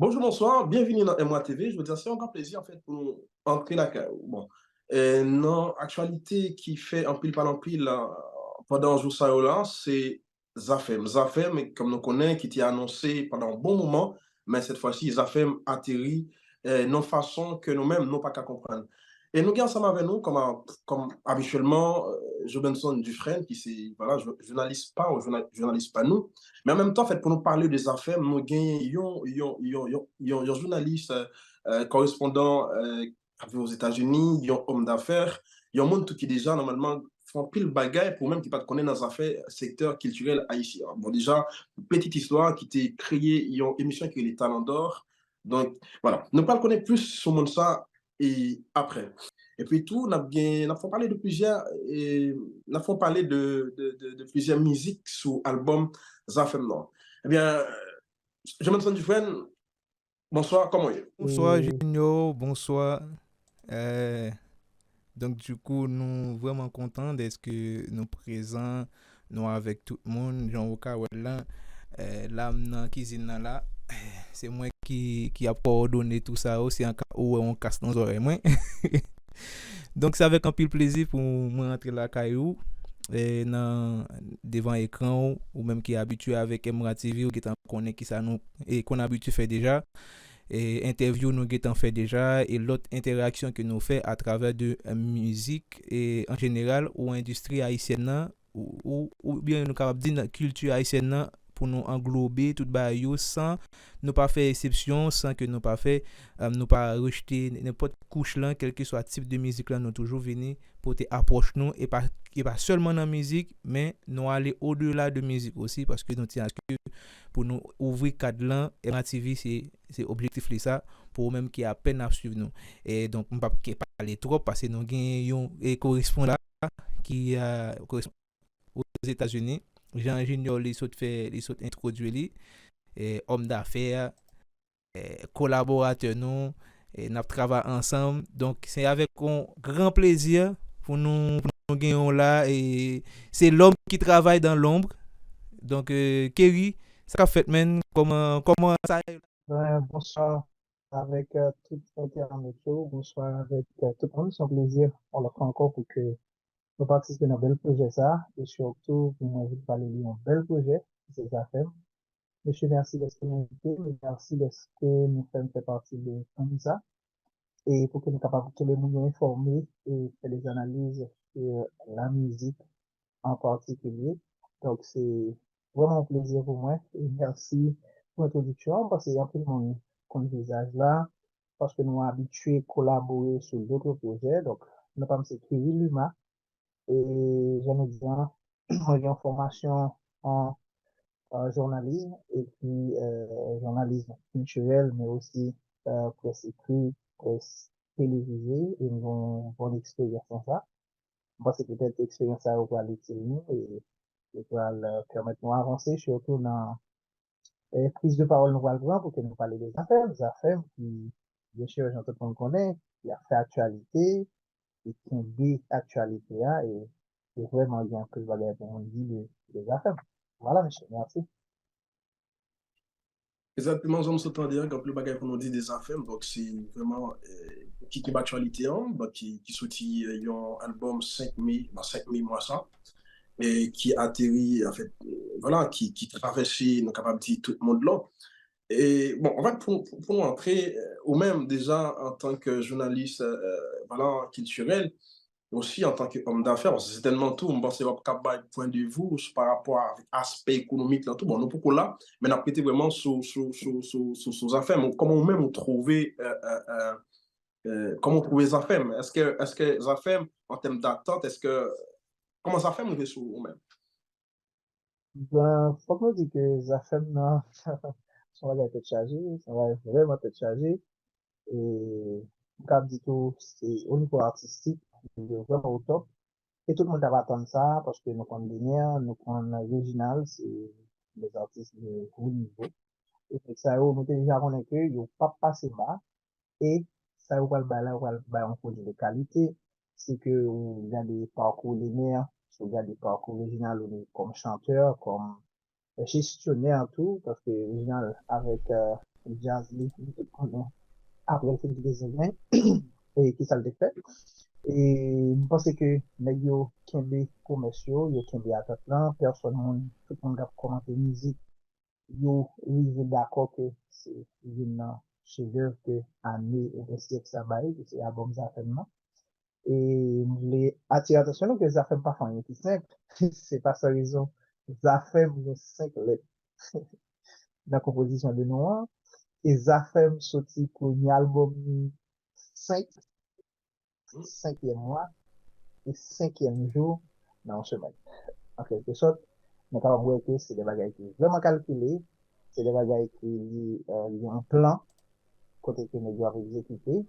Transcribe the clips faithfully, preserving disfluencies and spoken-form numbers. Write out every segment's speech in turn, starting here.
Bonjou, bonswa, byenvini nan M W A T V. Jodi a, se yon gran plezi, anfèt, pou nou antre lakay ou. Bon, e, nan aktyalite ki fè anpil pale anpil, a, pandan jou sa yo la, se Zafèm. Zafèm, kòm nou konnen, ki te anonse pandan yon bon moman, men sèt fwa si, Zafèm ateri, e, nan fason ke nou menm, nou pa ka konprann. E nou gen ansanm avè nou, kòm a, kòm abityèlman, e, Jobenson Dufresne, ki se, vwala, jou-, jounalis pa ou, jouna-, jounalis pa nou. Men an menm tan, anfèt, pou nou pale de Zafèm, nou gen yon, yon, yon, yon, yon, yon jounalis, e, e, korespondan, e, k ap viv Ozetazini, yon òm dafè, yon moun tou ki deja, nòmalman, fè anpil bagay pou ou menm ki pa t konnen nan zafè sektè kiltirèl ayisyen an. Bon, deja, pitit istwa ki te kreye yon emisyon ki rele Talent d'Or. Donk, vwala. Nou pral konnen plis sou moun sa e aprè. Epi tou, n ap gen, n ap fè pale de plizyè, e, n ap fè pale de, de, de, de plizyè mizik sou albòm Zafèm nan. Ebyen, Jobenson Dufresne, bonswa, kòman w ye? Bonswa, Junior, bonswa. E, donk, dikou, nou vrèman kontan dèske nou prezan, nou avèk tout moun, jan ou ka wè l lan. E, la, m nan kizin nan la. Se mwen ki, ki ap kowòdone tou sa yo, se an ka ou wè yon kas nan zòrèy mwen. Donk, se avèk anpil plezi pou mwen rantre lakay ou, e, nan, devan ekran ou, ou menm ki abitye avèk M W A T V, ou gentan konnen kisa nou, e, konn abitye fè deja. E, entèvyou nou gentan fè deja, e lòt entèraksyon ke nou fè atravè de, e, mizik, e, an jeneral, ou endistri ayisyèn nan, ou, ou, oubyen nou kapab di nan kilti ayisyèn nan, pou nou anglobe tout bagay yo san nou pa fè eksepsyon, san ke nou pa fè, e, nou pa rejte nenpòt kouch lan, kèlkeswa tip de mizik lan, nou toujou vini pote apwòch nou, e pa, e pa sèlman nan mizik, men nou ale odela de mizik osi, paske nou tyen aske pou nou ouvri kad lan, M W A T V se, se objektif li sa, pou ou menm ki apèn ap swiv nou. E donk, m p ap ke pale twòp, paske nou gen yon, e, korespondan ki, e, koresp-, Ozetazini. Jean Junior, li sot fè, li sot entwodui li. E, òm dafè, e, kolaboratè nou, e, n ap travay ansanm. Donk, se avèk yon gran plezi pou nou, pou nou gen yon la. E se l'homme qui travaille dans l'ombre. Donk, e, Kerry, sa k ap fèt, menn? Kòman, kòman sa ye? Ben, bonswa avèk, e, tout entènot yo, bonswa avèk, e, tout moun. Se yon plezi, yon lòt fwa ankò, pou ke nou patisipe nan bèl pwojè sa a, e sitou pou mwen vin pale de yon bèl pwojè, ki se Zafèm. Mesye, mèsi dèske nou envite m, e mèsi dèske nou fè m fè pati de fanmi sa a, e pou ke nou kapab kenbe moun yo enfòme e fè de analiz sou lamizik an patikilye. Donk, se vrèman yon plezi pou mwen, e mèsi pou entwodiksyon an, paske anpil moun konn vizaj la, paske nou abitye kolabore sou dòt pwojè. Donk, non pa m se Kerry Luma, e jan nou di an, mwen gen yon fòmasyon an, an jounalis, epi, e, jounalis kiltirèl, men osi, e, près ekri, près televize, e m gen yon bòn eksperyans nan sa. M panse petèt eksperyans sa yo pral itil nou, e yo pral, e, pèmèt nou avanse, sitou nan, e, priz de pawòl nou pral pran pou ke nou pale de Zafèm. Zafèm ki, byen si, jan tout moun konnen, ki ap fè aktyalite, ki kenbe aktyalite a, e, e vrèman gen anpil bagay pou moun di de, de Zafèm. Vwala, mesye, mèsi. Egzakteman, jan m sot tande an, gen anpil bagay pou nou di de Zafèm, donk se vrèman, e, ki kenbe aktyalite an, donk ki, ki soti, e, yon albòm senk me, bon, senk me mwa sa, e ki ateri, anfèt, e, vwala, ki, ki travèse, nou kapab di, tout mond lan. E, bon, anfèt, pou, pou, pou nou antre, e, ou menm, deja, antanke jounalis, e, e, vwala, kiltirèl, osi antanke òm dafè, paske sètènman tou, m panse w ap kab bay pwen de vi w sou pa rapò avèk aspè ekonomik lan tou. Bon, nou poko la, men n ap rete vrèman sou, sou, sou, sou, sou, sou Zafèm. Kòman ou menm ou twouve, e, e, e, e, kòman ou twouve Zafèm? Èske, èske Zafèm, an tèm datant, èske, kòman Zafèm rive sou ou menm? Ben, fòk nou di ke Zafèm nan, se yon bagay tèt chaje, se yon bagay vrèman tèt chaje. E m kab di tou, se o nivo atistik, li vrèman o top. E tout moun t ap atann sa, paske nou konn Dener, nou konn Reginald, se de atis de wo nivo. E nèg sa yo, nou te deja konnen ke yo p ap pase ba. E sa yo pral bay la, yo pral bay yon pwodui de kalite. Si ke ou gade pakou Dener, si ou gade pakou Reginald, ou li kòm chantè, kòm, e, jesyonè tou, paske Reginald avèk, e, djaz li, nou tout konnen, apre l fin kite Zenglen, e kisa l te fè. E m panse ke nèg yo kenbe pwomès yo, yo kenbe atant lan, pèsòn moun, tout moun k ap kòmante mizik, yo rive dakò ke se youn nan chedèv ke ane oubyen syèk sa bay, ke se albòm Zafèm nan. E m vle atire atansyon nou ke Zafèm pa fè anyen ki senp. Se pa san rezon. Zafèm gen senk lèt nan konpozisyon de non an. E Zafèm soti premye albòm li senk, senkyèm mwa e senkyèm jou nan yon semèn. An kèlke sòt, nou kapab wè ke se de bagay ki vrèman kalkile, se de bagay ki li, euh, li gen yon plan kote ke nèg yo ap egzekite.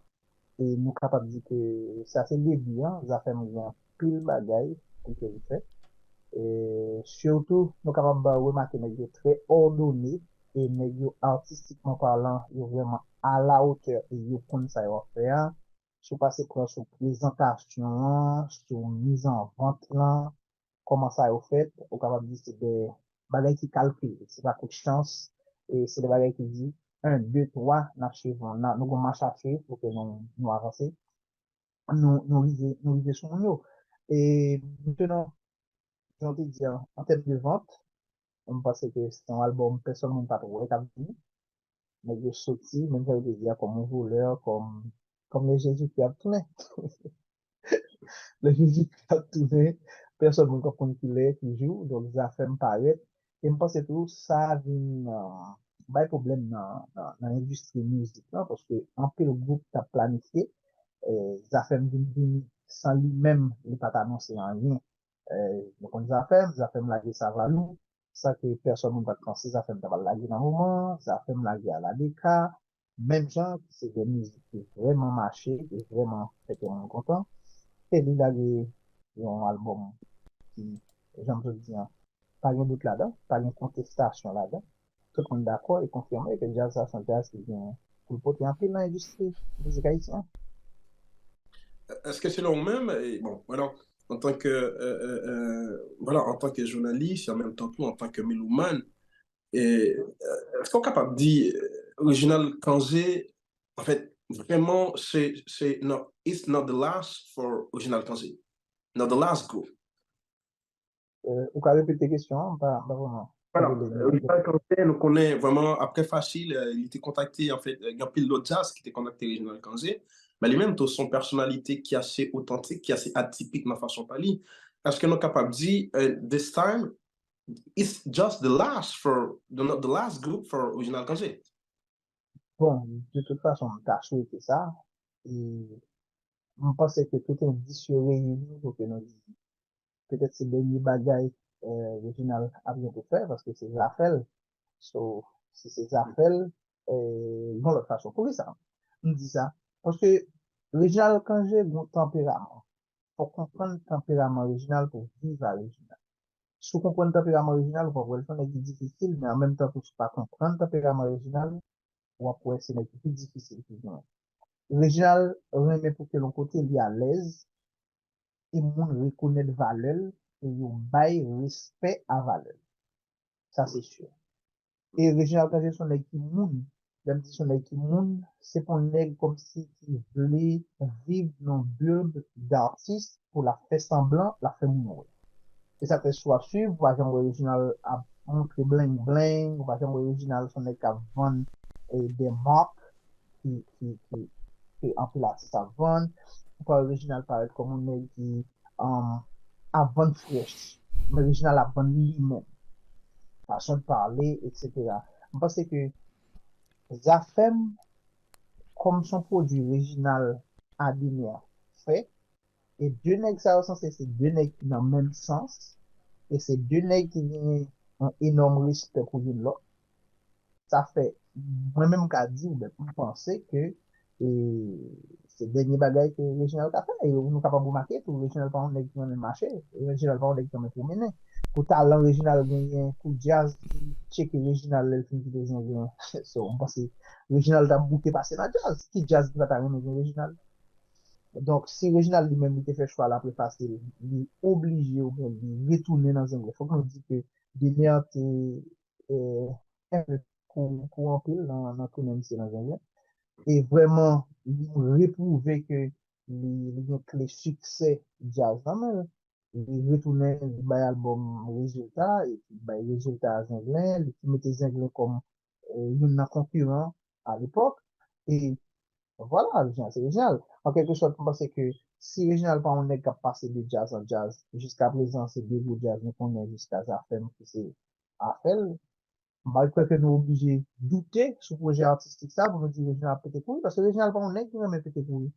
E nou kapab di ke sa se debi an, Zafèm gen anpil bagay pou ke li fè. E sitou, nou kapab remake nèg yo trè òdone e nèg yo atistikman palan, yo vrèman alawotè e yo konn sa yo ap fè a. Si w pase pran sou prezantasyon an, sou mizanvant lan, kòman sa yo fèt, ou kapab di se de bagay ki kalkile, se pa kout chans, e se de bagay ki di, en, de, twa, n ap swiv, n a, nou gon mach a swiv pou ke nou, nou avanse, nou, nou rive, nou rive sou moun yo. E mentenan, jan w te di an, an tèm de vant, m panse ke se yon albòm pèsòn moun pa t wè k ap vini. Nèg yo soti, menm jan yo te di a, kòm yon volè, kòm, kòm lè Jezikri ap tounen. Lè Jezikri ap tounen, pèsòn moun p ap konn kilè, ki jou, donk Zafèm parèt. E m panse tou, sa vin, euh, bay pwoblèm nan, nan, nan endistri mizik lan, paske anpil gwoup t ap planifye, eh, Zafèm vin vini san li menm, li pa t anonse anyen. Eh, nou konn Zafèm, Zafèm lage Savalou, sa ke pèsòn moun pa t panse Zafèm ta pral lage nan moman an, Zafèm lage Aladeka, menm jan, ki se de mizik ki vrèman mache, ki vrèman fè kè moun kontan. E li lage yon albòm ki, jan m sot di an, pa gen dout ladan, pa gen kontestasyon ladan. Tout moun dakò e konfime ke djaz sa se yon djaz ki gen pou l pote anpil nan endistri mizik ayisyen an. Èske selon ou menm, e, bon, vwala, antanke, euh, euh, euh, vwala, antanke jounalis, e an menm tan tou antanke melomàn, e, euh, èske w kapab di, euh, Reginald Cangé, an fèt, vrèman, se, se, no, it's not the last for Reginald Cangé. Not the last group. Euh, ou ka repete kesyon an, m pa, m pa vrèman. Vwala, Reginald Cangé, nou konnen vrèman, apre Fasil, euh, li te kontakte, an fèt, euh, gen anpil lòt djaz ki te kontakte Reginald Cangé, men li menm tou, se yon pèsonalite ki ase otantik, ki ase atipik nan fason pa li. Èske nou kapab di, euh, this time, it's just the last for, the, the last group for Reginald Cangé? Bon, de tout fason, m ta swete sa. E m panse ke tout endis yo reyini pou ke nou di petèt se dènye bagay, eh, Reginald ap gen pou fè, paske se zafè l. So, si se zafè l, eh, yon lòt fason. Poukisa m di sa? Paske Reginald Cangé gen yon tanperaman. Fò w konprann tanperaman Reginald pou w viv a Reginald. Si w konprann tanperaman Reginald, ou p ap wè l se yon nèg ki difisil, men an menm tan tou, si w pa konprann tanperaman Reginald, w ap wè se nèg ki pi difisil ki genyen. Reginald renmen pou ke l yon kote li alèz, e moun rekonèt valè l, e yo bay respè a valè l. Sa se si. E Reginald Cangé se yon nèg ki moun. Lè m di se yon nèg ki moun, se pa yon nèg kòmsi ki vle viv nan build d'artist pou l ap fè sanblan, l ap fè moun wè. E sa fè si w ap swiv, ou pa janm wè Reginald ap montre bleng bleng, ou pa janm wè Reginald se yon nèg k ap vann, eh, de mak ki, ki, ki, ke anpil atis ap vann. Ou pa wè Reginald parèt kòm yon nèg ki, um, ap vann frèch, men Reginald ap vann li menm. Fason de pale, etsetera. M panse ke Zafèm, kòm se yon pwodui Reginald Adener fè, e de nèg sa yo sanse se de nèg ki nan menm sans, e se de nèg ki genyen yon enòm respè pou youn lòt. Sa fè, mwen menm m ka di w, men m panse ke, e, se dènye bagay ke Reginald ka fè. E nou kapab remake tou, Reginald pa yon nèg ki renmen mache, Reginald pa yon nèg ki renmen pwomennen. Pou talan Reginald genyen, pou djaz ki tcheke Reginald lè l fin kite Zenglen. So, m panse Reginald t ap bouke pase nan djaz. Ki djaz ki pa ta renmen gen Reginald? Donk, si Reginald li menm li te fè chwa l apre Fasil, li oblije oubyen li retounen nan Zenglen. Fòk nou di ke Dener te, eh, enpe pou, pou anpil nan, nan tounen misye nan Zenglen. E vrèman, li repwouve ke li, li gen kle siksè djaz nan men l. Li retounen, li bay albòm rezilta, epi bay rezilta a Zenglen, li te mete Zenglen kòm eh, youn nan konkiran alepòk. E vwala, Reginald se Reginald. An kèlke sòt, m panse ke si Reginald pa yon nèg k ap pase de djaz an djaz, jiska prezan se de gwo djaz nou konnen jiska Zafèm ki se afè l. M pa kwè ke nou oblije doute sou pwojè atistik sa pou nou di Reginald ap pete kouri, paske Reginald pa yon nèg ki renmen pete kouri.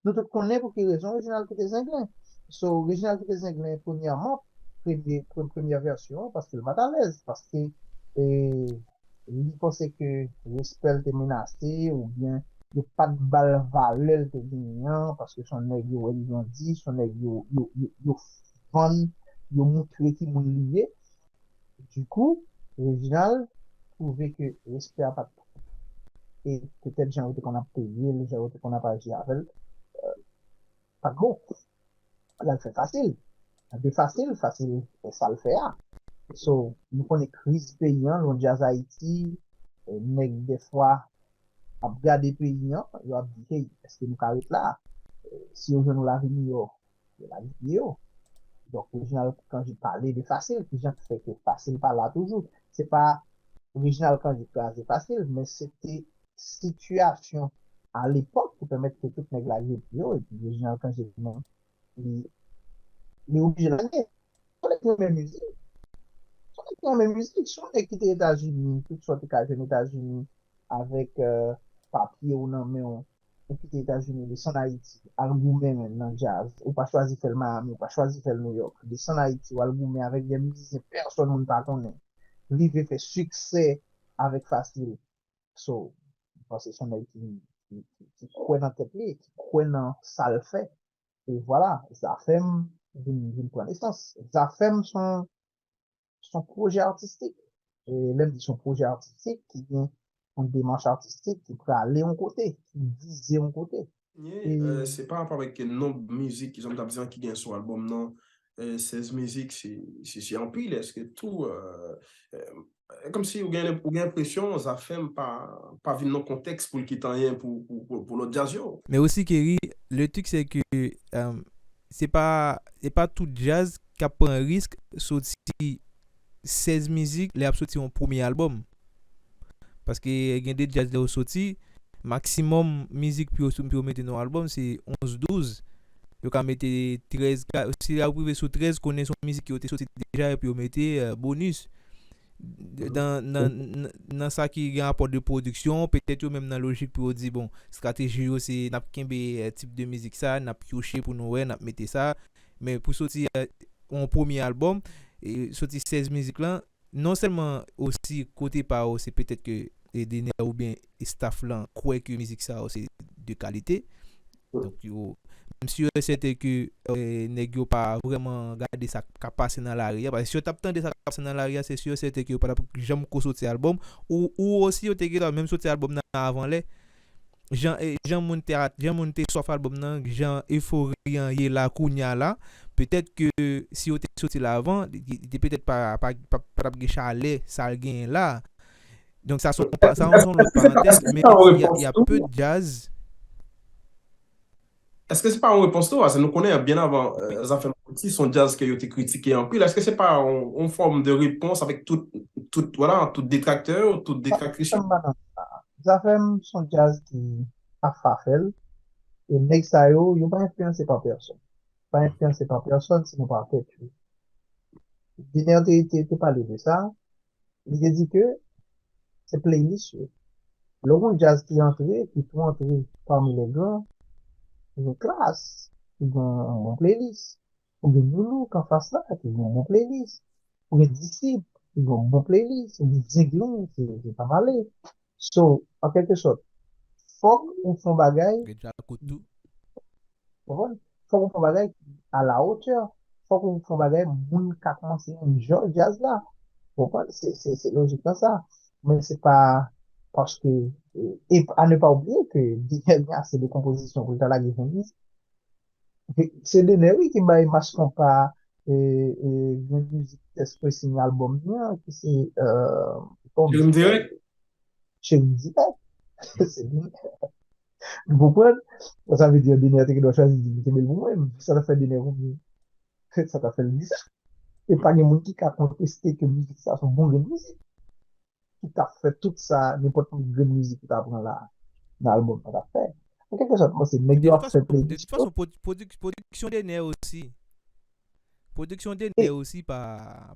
Nou tout konnen pou ki rezon Reginald kite Zenglen. So, Reginald kite Zenglen, premyèman, premye, pre- premyè vèsyon, paske l pa t alèz, paske eh, li panse ke respè l te menase, oubyen yo pa t ba l valè l te genyen an, paske se yon nèg yo wè li grandi, se yon nèg yo, yo, yo, yo vann, yo moutre ki moun li ye. Dikou, Reginald twouve ke respè a pa t pou li. E petèt jan yo te konn ap peye l, jan yo te konn ap aji avè l, eh, pa t bon. L al fè Fasil. De Fasil, Fasil fè sa l fè a. So, nou konnen kriz peyi an, lè w djaz Ayiti, eh, nèg dèfwa ap gade peyi an, yo ap di, hey, èske nou ka ret la? Eh, si yo jwenn yon lavi miyò, yo lage pye yo. Donk, Reginald Cangé pale de Fasil, kijan k fè ke Fasil pa la toujou. Se pa Reginald Cangé kraze Fasil, men se te sitiyasyon alepòk ki pèmèt ke tout nèg lage pye yo, epi Reginald Cangé menm, li, li oblije lage. Se yon nèg ki renmen mizik. Se yon nèg ki renmen mizik. Se yon nèg ki te Etazini, tout sa w te ka jwenn Etazini, avèk eh, papye w nan men w, ou kite Etazini, desann Ayiti, al goumen nan djaz, ou pa chwazi fè l Miami, ou pa chwazi fè l New York, desann Ayiti, w al goumen avèk de mizisyen pèsòn moun pa konnen, rive fè siksè avèk Fasil. So, m panse se yon nèg ki, ki, ki, ki kwè nan tèt li, ki kwè nan sa l fè. E vwala, Zafèm vin, vin pran nesans. Zafèm se yon, se yon pwojè atistik. E lè m di se yon pwojè atistik, ki gen yon demach atistik, ki prale yon kote, ki vize yon kote. Nye, eh, se pa rapò avèk nonb mizik, jan m t ap di an, ki gen sou albòm nan. Eh, sèz mizik, se, se, se anpil. Èske tou, eh, eh, kòmsi ou gen, ou gen enpresyon Zafèm pa, pa vin nan kontèks pou l kite anyen pou, pou, pou, pou lòt djaz yo. Mais aussi, Kerry, le truc, c'est que euh, c'est pas, c'est pas tout djaz k ap pran risk soti sèz mizik lè y ap soti yon premye albòm. Paske gen de djaz lè yo soti, maksimòm mizik pou yo, pou yo mete nan yon albòm se onz, douz. Yo ka mete trèz, ka- si y ap rive sou trèz, konnen se yon mizik ki yo te soti deja epi yo mete euh, bonus. Nan, nan, nan, nan sa ki gen rapò de pwodiksyon, petèt yo menm nan lojik pou yo di, bon, estrateji yo se n ap kenbe euh, tip de mizik sa, n ap pyoche pou nou wè, n ap mete sa. Men pou soti euh, yon premye albòm, e soti sèz mizik lan, non sèlman osi kote pa yo, se petèt ke e, Dener oubyen staff lan kwè ke mizik sa yo se de kalite. Donk yo, m si e sèten ke e, nèg yo pa vrèman gade sa k ap pase nan lari a. Paske si yo t ap tande sa k ap pase nan lari a, se si e sèten ke yo pa t ap janm ko soti albòm. Ou, ou osi yo te gentan menm soti albòm nan avan lè. Jan, e, jan moun te, jan moun te swaf albòm nan, jan efori an ye la kounya la, petèt ke si yo te soti l avan, li, li te petèt pa, pa, pa, pa t ap gen chalè sa l genyen la. Donk sa se yon pa- sa se yon lòt parantèz, men y a, y a peu de djaz. Èske se pa yon repons tou? Paske nou konnen byen avan euh, Zafèm soti, se yon djaz ke yo te kritike anpil. Èske se pa yon, yon fòm de repons avèk tout, tout, voilà, tout detraktè yo, tout detraktris yo? Zafèm se yon djaz ki ap fa fè l. E nèg sa yo, yo pa enfliyanse pa pèsòn. Pa enfliyanse pa pèsòn, sinon pa tèt yo. Dener te, te, te pale de sa. Li te di ke se playlist yo. Lè w gen yon djaz ki antre, ki tou antre parmi les grands, ou gen Klass, ki gen yon bon playlist. Ou gen New Look anfas la, ki gen yon bon playlist. Ou gen Disip, ki gen yon bon playlist. Ou gen Zenglen, se, se pa male. So, an kèlke sòt, fòk ou fè yon bagay, Gen Djakout tou. konprann? Fòk ou fè yon bagay ki a la hauteur. Fòk ou fè yon bagay moun ka kòmanse enjoy djaz la. Konprann? Se, se, se lojik nan sa. Men se pa paske, e, e à ne pas oublier ke Dener gen ase de konpozisyon pou l ta lage yon disk. Se Dener wi ki bay Mass Konpa e, e, gen mizik tèt pressing albòm li an, ki se euh, Jerem Derek? Cheri Dener. Se Dener. Ou konprann? Sa vle di, Dener te gen dwa chwazi di, "M kenbe l pou mwen." Sa ta fè Dener konbyen? Sa ta fè l di sa. E pa gen moun ki ka konteste ke mizik sa se yon bon grenn mizik. Ki t ap fè tout sa, nenpòt grenn mizik ou ta pran la, nan albòm nan t ap fè. An kèlkesòt, mwen se nèg yo ap fè play. De tout fason, pwodiksyon Dener osi. Pwodiksyon Dener osi pa,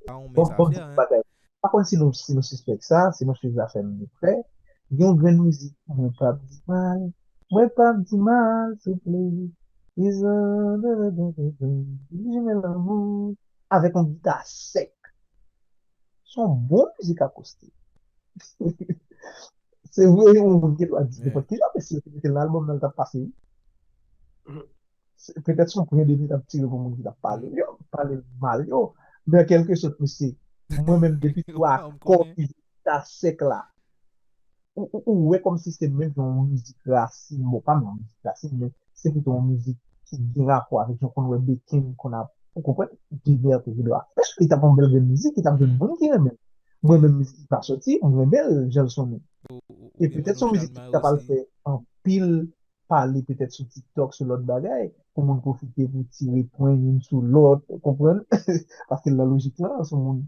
pa yon mens afè, hein. Pa konn si nou, si nou sispèk sa, si nou swiv zafè nou de prè. Gen yon grenn mizik, mwen p ap di mal, mwen p ap di mal, souple. Izan, dan, dan, dan, dan, dan, li renmen lanmou. Avèk yon gita sèk. Se yon bon mizik akostik. Se vre, yon moun gen dwa di nenpòt ki jan, men si yo te mete l nan albòm nan, l t ap pase, wi. Petèt se yon pwen de mi t ap tire pou moun ki t ap pale yo, pale mal yo. Men an kèlkesòt, mesye, mwen menm depi tou akò ki ta sèk la, ou, ou, ou wè kòmsi se menm jan yon mizik rasin, bon, pa menm yon mizik rasin, men se pito yon mizik ki gen rapò avèk jan w konn wè Beken konn ap, ou konprann, Dener te gen dwa. Èske li t ap yon bèl grenn mizik, li t ap jwenn moun ki renmen l? Mwen menm, mizik ki pa soti, mwen renmen l, jan l sonnen. E petèt se yon mizik ki ta pral fè anpil pale petèt sou TikTok, sou lòt bagay, pou moun pwofite pou tire pwen youn sou lòt, ou konprann? Paske nan lojik lan, si yon moun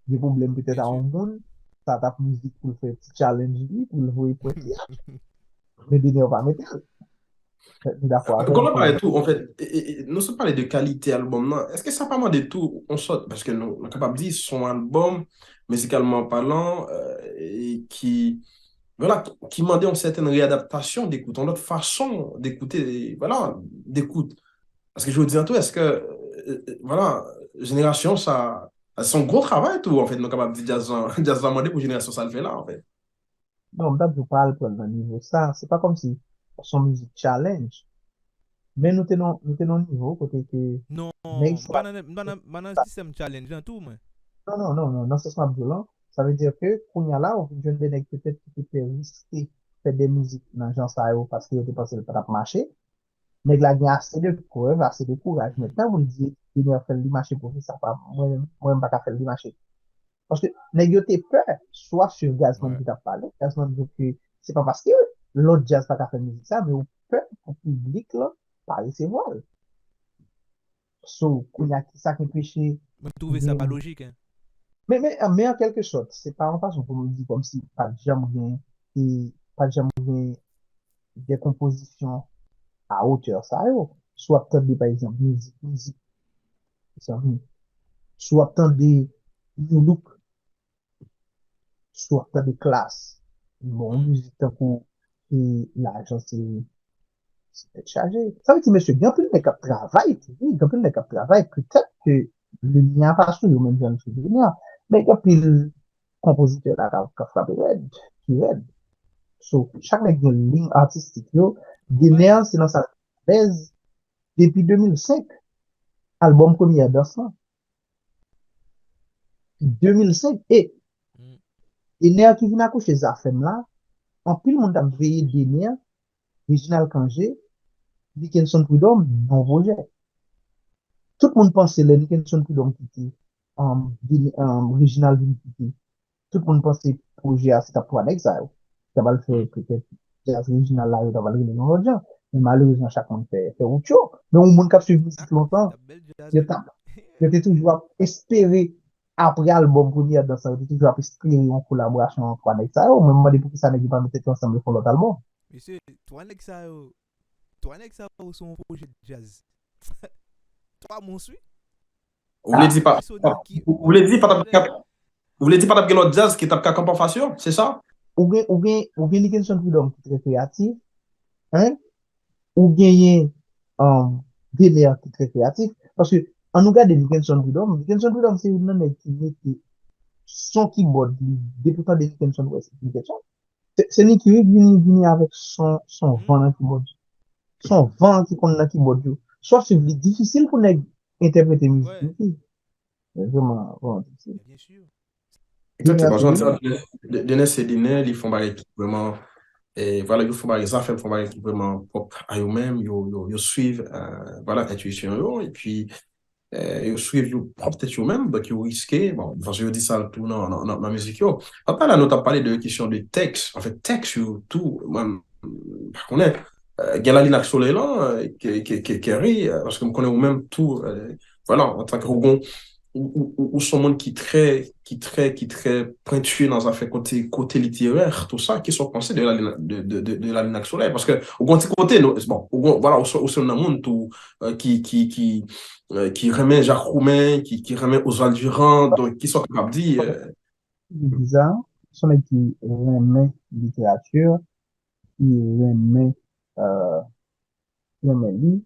gen pwoblèm petèt a yon moun, sa t ap mizik pou l fè ti challenge li, pou l voye pwen li a. Men Dener pa mete l. M dakò avè w. Gon lòt bagay tou, anfèt, e, e, e, nou sot pale de kalite albòm nan. Èske sa pa mande tou yon sòt, paske nou, nou kapab di se yon albòm, mizikalman palan, euh, e ki, vwala, ki mande yon sètèn readaptasyon dekout, yon lòt fason dekoute, vwala, dekout. Paske jodi an tou, èske, euh, euh, vwala, jenerasyon sa, se yon gwo travay tou, anfèt, nou kapab di djaz lan, djaz lan mande pou jenerasyon sa l fè la, anfèt. Non, m t ap di w pa al pran l nan nivo sa. Se pa kòmsi se yon mizik challenge. Men nou te nan, nou te nan yon nivo kote ke... Non, m pa nan, m pa nan, m pa nan sistèm challenge lan tou, mwen. Non, non, non, non. Nan sans m ap di w lan, sa vle di ke kounye a la, ou vin jwenn de nèg petèt ki te pè riske fè de mizik nan jan sa yo paske yo te panse l pa t ap mache. Nèg la gen ase de prèv, ase de kouraj mentnan pou l di, Dener fè l li mache, pou sa pa, mwen, mwen, m pa ka fè l li mache. Paske nèg yo te pè, swa swiv Gazzman ki t ap pale, Gazzman di ke se pa paske lòt djaz pa ka fè mizik sa, men ou pè pou piblik lan pa resevwa l. So, kounye a, kisa k enpeche... Mwen twouve sa pa lojik, hein. Men, men, men an kèlke sòt, se pa yon fason pou nou di kòmsi pa t janm gen, e pa t janm gen de konpozisyon a otè sa yo. Si w ap tande, pa egzanp, mizik, mizik, mezanmi, si w ap tande Nu Look, si w ap tande Klass, bon, yon mizik tankou, e, Lajan se, se tèt chaje. Sa vle di, mesye, gen anpil nèg k ap travay tou, wi, gen anpil nèg k ap travay. Petèt ke limyè a pa sou yo menm jan l sou Dener. Men gen anpil konpozitè la k ap, k ap frape rèd, ki rèd. So, chak nèg gen liy atistik yo. Dener, se nan sa l alèz depi de mil senk. Albòm Premyè Dans lan. De mil senk. E Dener ki vin akouche Zafèm la, anpil moun t ap veye Dener, Reginald Cangé, Nickenson Prud'homme, nan pwojè. Tout moun panse lè Nickenson Prud'homme kite, um, Dener, um, Reginald vin kite, tout moun panse pwojè a se t ap twa nèg sa yo. Sa pral fè petèt djaz Reginald la, yo ta pral rele l yon lòt jan. Men malerezman, chak moun fè, fè wout yo. Men yon moun k ap swiv mizik lontan, yo t ap, yo te toujou ap espere, apre albòm Premyè Dans lan, yo te toujou ap espere yon kolaborasyon ant twa nèg sa yo. Mwen, m mande poukisa nèg yo pa met tèt yo ansanm, yo fè yon lòt albòm. Mesye, twa nèg sa yo, twa nèg sa yo se yon pwojè djaz. Twa mons, wi. Ou vle di pa, ou vle di pa t ap gen, ou vle di pa t ap gen lòt djaz ki t ap ka kanpe anfas yo, se sa? Ou gen, ou gen, ou gen Nickenson Prud'homme ki trè kreyatif, hein? Ou genyen, um, Dener ki trè kreyatif. Paske, ann nou gade Nickenson Prud'homme. Nickenson Prud'homme se youn nan nèg ki mete son kibòd li. Depi w tande Nickenson, w wè se Nickenson. Se, se Nicky, wi, vini, vini avèk son, son van nan kibòd. Son van ki konn nan kibòd yo. Swa swiv li difisil pou nèg entèprete mizik Nicky. Men vrèman, vrèman difisil. Egzakteman, jan w di a, Dener, Dener se Dener, li fè yon bagay ki vrèman, e, vwala, yo fè yon bagay, Zafèm fè yon bagay ki vrèman pwòp a yo menm, yo, yo, yo swiv, e, vwala, entiyisyon yo, epi, eh, yo swiv yo pwòp tèt yo menm, donk yo riske, bon, paske yo di sa tou nan, nan, nan, nan mizik yo. Papa la, nou t ap pale de kesyon de tèks. Anfèt, tèks yo tou, mwen, m pa konnen. Eh, gen Lalin ak Solèy lan, eh, ke, ke, ke, Kerry, eh, paske m konnen ou menm tou, eh, vwala, antanke ou gon, ou, ou, ou, ou se yon moun ki trè, ki trè, ki trè pwenti nan zafè kote, kote literè, tou sa, kisa w panse de Lalin, de, de, de, de Lalin ak Solèy? Paske ou gon ti kote, nou, bon, ou gon, vwala, ou se, ou se yon moun tou, eh, ki, ki, ki, eh, ki renmen Jacques Roumain, ki, ki renmen Oswald Durand, donk, kisa w kapab di, eh? Li di sa, se yon nèg ki renmen literati, ki renmen, eh, renmen li.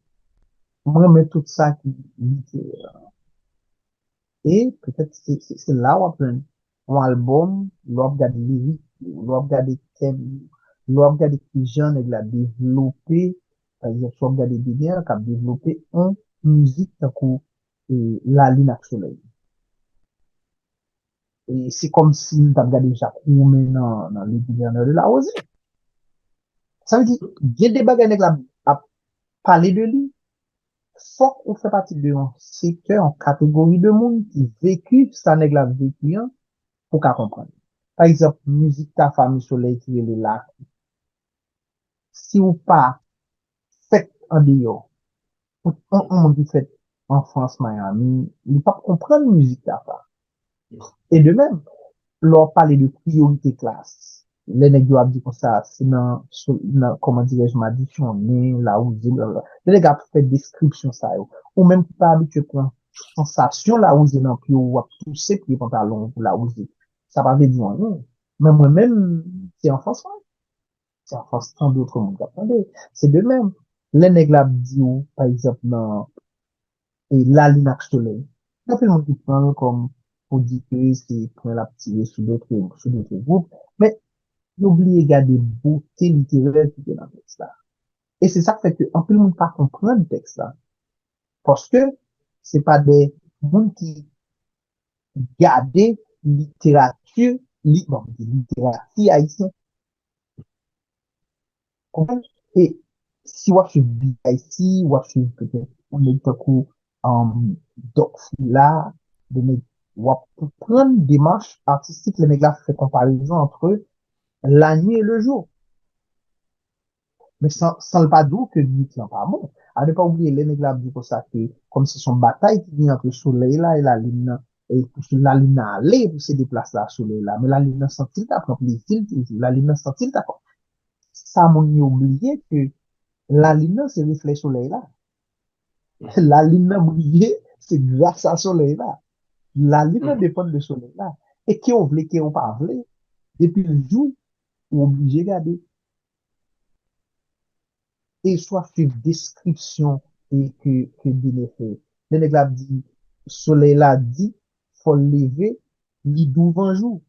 Mwen renmen tout sa ki literè. E petèt se, se, se la w ap jwenn yon albòm, lè w ap gade lirik yo, lè w ap gade tèm yo, lè w ap gade kijan nèg la devlope, pa egzanp, si w ap gade Dener k ap devlope yon mizik tankou, eh, Lalin ak Solèy. E se kòmsi m t ap gade Jacques Roumain nan, nan Le Gouverneur de la Rosée. Sa vle di, gen de bagay nèg la ap pale de li, fòk ou fè pati de yon sektè, yon kategori de moun ki veki sa nèg la veki an pou w ka konprann. Pa egzanp, mizik Tafa Mi Solèy ki rele Lakou. Si w pa fèt andeyò, pou yon, yon moun ki fèt an Frans, Miami, li p ap konprann mizik Tafa. E de menm, lè w ap pale de priyorite klas, lè nèg yo ap di konsa, se nan, sou, nan, kòman dirèj, madisyonnen, lawouze, blablabla. Lè nèg ap fè deskripsyon sa yo, ou menm ki pa abitye pran sansasyon lawouze nan pye w, w ap touse pye pantalon w pou lawouze. Sa pa vle di anyen. Men mwen menm, se anfans mwen. Se anfans tan dotre moun k ap tande. Se de menm. Lè nèg la ap di w, pa egzanp, nan, e, Lalin ak Solèy, gen anpil moun ki pran l kòm pou di ke se pwen l ap tire sou dotre, sou dotre gwoup, men yo bliye gade bote literè ki gen nan tèks la. E se sa k fè ke anpil moun pa konprann tèks la. Paske se pa de moun ki gade literati, li, bon, literati ayisyen. Konprann? E si w ap swiv B I C, w ap swiv petèt yon nèg tankou, um, Doc Fila, de nèg, w ap konprann demach atistik lè nèg la fè konparezon ant la nuit et le jour. Men san, san l pa di w ke nuit lan pa bon. A ne pa oubliye, lè nèg la ap di konsa ke kòmsi se yon batay ki gen ant solèy la e lalin nan, e pou lalin nan ale pou sede plas la a solèy la. Men lalin nan santi l ta pran plezi l toujou. Lalin nan santi l ta. Sa moun yo bliye ke lalin nan se reflè solèy la. Lalin nan briye, se gras a solèy la. Lalin nan depann de solèy la. E ke w vle, ke w pa vle, depi l jou, ou oblije gade. E swa swiv deskripsyon e ke, ke Dener fè. Lè nèg la ap di, solèy la di, fò l leve, li douvan jou.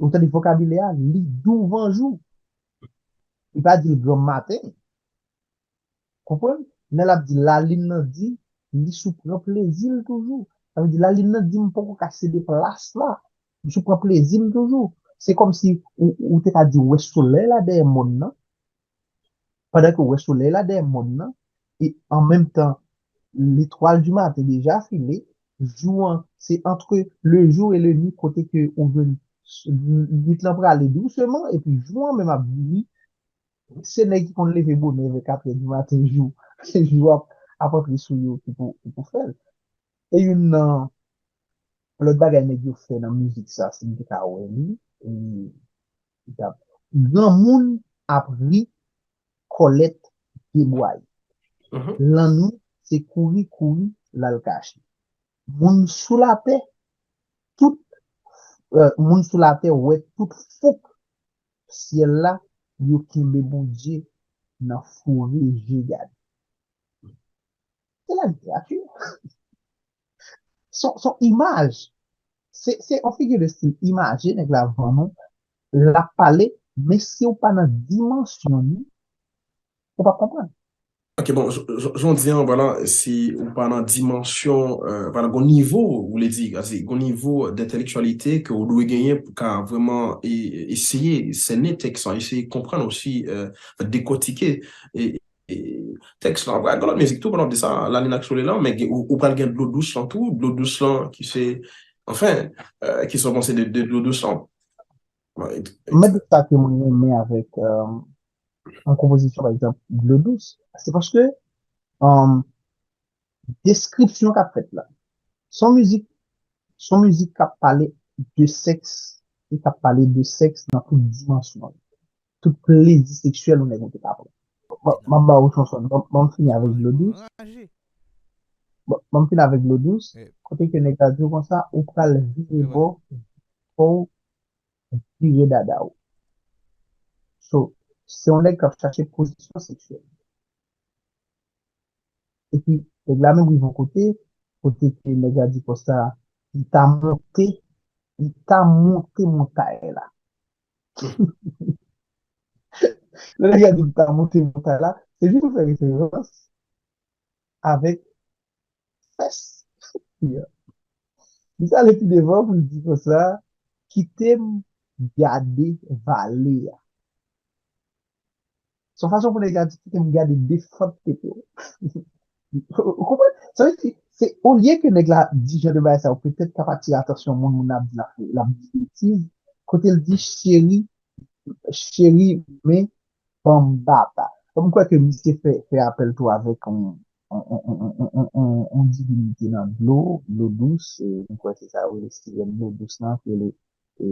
Ou tande vokabilè a, li douvan jou. Li pa di l granm maten. Konprann? Lè l ap di lalin nan di, li sou pran plezi l toujou. Sa vle di lalin nan di m poko ka sede plas la. M sou pran plezi m toujou. Se kòmsi ou, ou te ka di w wè solèy la dèyè mòn nan. Pandan ke w wè solèy la dèyè mòn nan, e an menm tan, letwal di maten deja file, jou an, se entre le jour et le nuit kote ke ou jwenn s-, nuit lan prale douseman, epi jou an menm ap vini, se nèg ki konn leve bonè vè katrè di maten jou, jou ap, ap antre sou yo ki pou, ki pou fè l. E youn nan lòt bagay nèg yo fè nan mizik sa, si m te ka wè li, e, li t ap, granmoun ap ri, kòlèt debwaye. Lannwit, se kouri, kouri, l al kache. Moun sou latè, tout, eh, moun sou latè wè tout fouk syèl la, yo kenbe Bondye nan foure je gade. Se la literati. Se, se yon imaj. Se, se yon figi de stil imaje nèg la vann ou. L ap pale, men si w pa nan dimansyon li, ou p ap konprann. Ok, bon, j-, j-, jan w di an, vwala, si ou pa nan dimansyon, euh, vwala, gon nivo, ou vle di, gon nivo d'entèlektyalite ke ou dwe genyen pou ka vrèman e-, eseye sènen tèks lan, eseye konprann osi, euh, dekòtike e, e, tèks lan. Pral gen lòt mizik tou, pandan w ap di sa, Lalin ak Soley lan, men gen- ou, ou pral gen Dlo Dous lan tou, Dlo Dous lan ki se, anfen, euh, ki sa w panse de, de Dlo Dous lan? Bon, et- Mwen di sa ke mwen renmen avèk euh, yon konpozisyon, pa egzanp, Dlo Dous. Se paske euh, deskripsyon k ap fèt la. Se yon mizik, se yon mizik k ap pale de sèks, e k ap pale de sèks nan tout dimansyon l. Tout plezi seksyèl yon nèg ou te ka pran. Bon, m ap ba ou chanson. Bon, bon, m fini avèk Dlo Dous. Anraje. Bon, bon, m fini avèk Dlo Dous. Eh. Kote ke nèg la di w konsa, ou pral vire Vre. bò, fò w vire dada w. So, se yon nèg k ap chache pozisyon seksyèl. Epi, nèg la menm rive yon kote, kote ke nèg la di konsa, m ta monte, m ta monte montay la. Lè nèg la di m ta monte montay la, se jis pou fè referans avèk fès. Misye ale pi devan pou l di konsa, kite m gade vale a. Se yon fason pou nèg la di kite m gade defant tete w. Ou konprann? Sa vle di, se olye ke nèg la di jan de bagay sa yo, petèt k ap atire atansyon moun, moun ap di l ap, l ap di betiz, kote l di cheri, cheri, men ban m bata. M kwè ke misye fè, fè apèl tou avèk yon, yon, yon divinite nan dlo, dlo dous, e m kwè se sa yo rele sirèn dlo dous lan, ki rele e,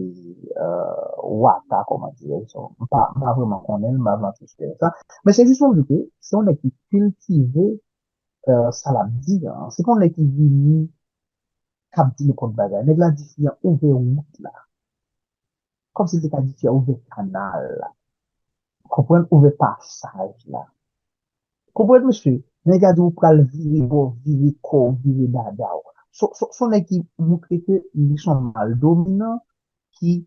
euh, Wata, kòman dirè, so, m pa, m pa vrèman konnen l, m pa vrèman trè fè sa. Men se jis pou m di ke se yon nèg ki kiltive euh, sa l ap di an. Se pa yon nèg ki vini, k ap di nenpòt bagay. Nèg la di fi an ouvè wout la. Kòmsi l te ka di fi an ouvè kanal la. Konprann? Ouvè pasaj la. Konprann, mesye? Nèg la di ou pral vire bò, vire kò w, vire dada w. Se, se, se yon nèg ki montre ke li se yon mal dominan ki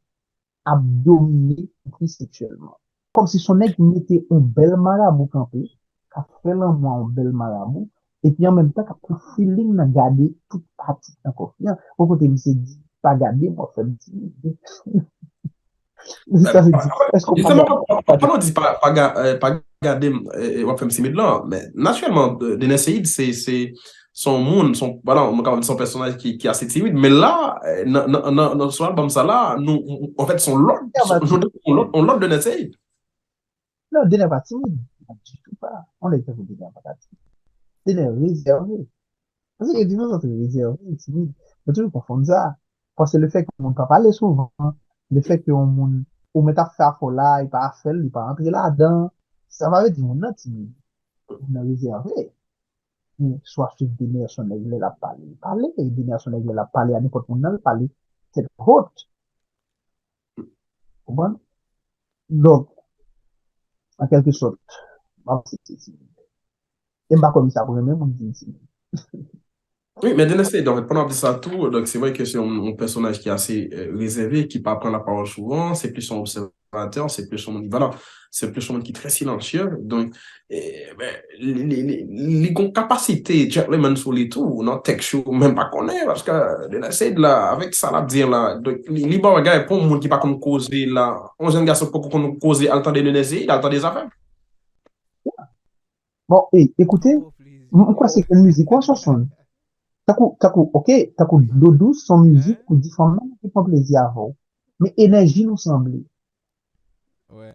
ap domine fi seksyèlman. Kòmsi se yon nèg ki mete yon bèl marabou kanpe, k ap fè lanmou a yon bèl marabou, epi an menm tan k ap pran feeling nan gade tout pati nan kò fi an. Bon, kote misye di, pa gade m, w ap fè m timid. Sa vle di, èske w pa Jisteman, gade m? pa- pa- pandan w di pa, pa, ga- eh, pa gade m, eh, eh, w ap fè m timid lan, men natirèlman, Dener Ceïde, se, se, se yon moun, se yon, vwala, mwen kapab di se yon pèsonaj ki, ki ase timid, men la, eh, nan, nan, nan, nan, sou albòm sa la, nou, anfèt, se yon lòt, Dener pa se yon lòt, yon lòt Dener Ceïde. Non, Dener pa timid. Ditou pa. On nèg tankou Dener pa ka timid. Dener rezève. Paske gen diferans ant rezève e timid. Mwen toujou konfonn sa. Paske lefètke yon moun pa pale souvan, lefètke yon moun ou mèt ap fè afè w la, li pa fè l, li pa antre ladan, sa pa vle di moun nan timid. Moun nan rezève. Men si w ap swiv Dener se yon nèg lè l ap pale, li pale. E Dener se yon nèg lè l ap pale a nenpòt moun nan, li pale tèt wot. Konprann? Donk, an kèlke sòt, m ap aksepte timid. E m pa kwè misye ap renmen moun ki timid. Wi, men Dener Ceïde, anfèt, pandan w ap di sa tou, donk, se vre ke se yon, yon pèsonaj ki ase, eh, rezève, ki pa pran lapawòl souvan, se plis yon obsèvatè, se plis yon moun, vwala, se plis yon moun ki trè silansye. Donk, eh, ben, li, li, li, li gon kapasite gentleman sou li tou, nan tèks yo, menm pa konnen, paske Dener Ceïde la, avèk sa l ap di la, donk, li, li ba w bagay pou yon moun ki pa konn koze la, yon jèn gason poko konn koze, al tande Dener Ceïde, al tande zafè. Bon, e, ekoute, m m kwè se ke mizik ou an Sonson. Tankou, tankou, oke, tankou Dlo Dous, se yon mizik pou di fanm nan ki pran plezi avè w. Men enèji nou sanble. Wè.